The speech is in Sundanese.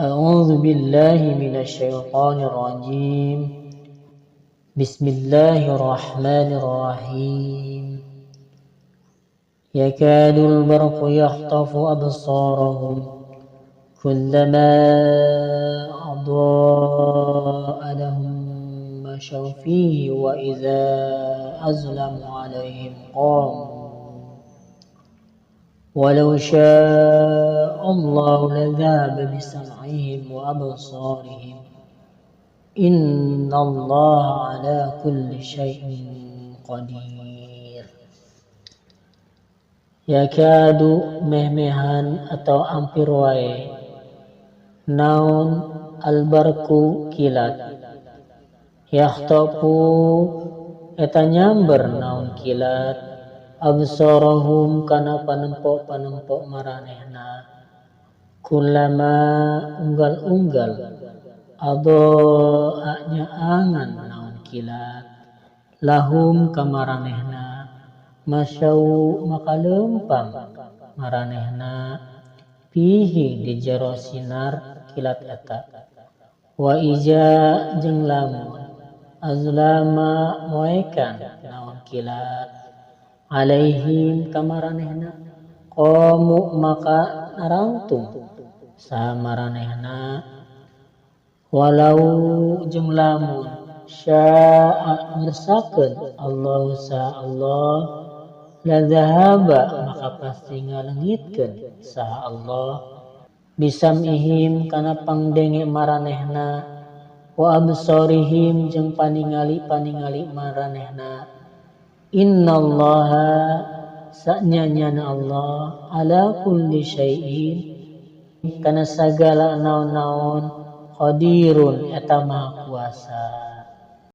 A'udzu billahi minasyaitonir rajim. Bismillahirrahmanirrahim. Yakadul barqu yakhtafu absarahum kullama adaa'a lahum masyaw fihi wa idza azlamu 'alaihim qamu. Walau syaa Allah ladzahaba bisam'ihim wa absarihim. Innallaha 'ala kulli syai'in qadir. Yakadu meh-mehan atau ampir wae naon albarku kilat, yakhtafu eta nyamber naon kilat, absarahum kana panempok-panempok maranehna, kullama unggal-unggal adoa nyaangan naon kilat, lahum kamaranehna, masyau maka lempang maranehna, pihi di jero sinar kilat eta, wa ija jeung lamun azlama moekan naon kilat, alaihim kamaranehna, qamu maka narangtung saha maranehna, walau jeung lamun syaa ngersakeun Allah sa Allah ladzahaba maka pasti ngalengitkeun saha Allah bisamihim kana pangdenge maranehna, wa absarihim jeung paningali-paningali maranehna. Innallaha sanyanyana Allah ala kulli syai'in kana sagala naon-naon qadirun eta maha kuasa.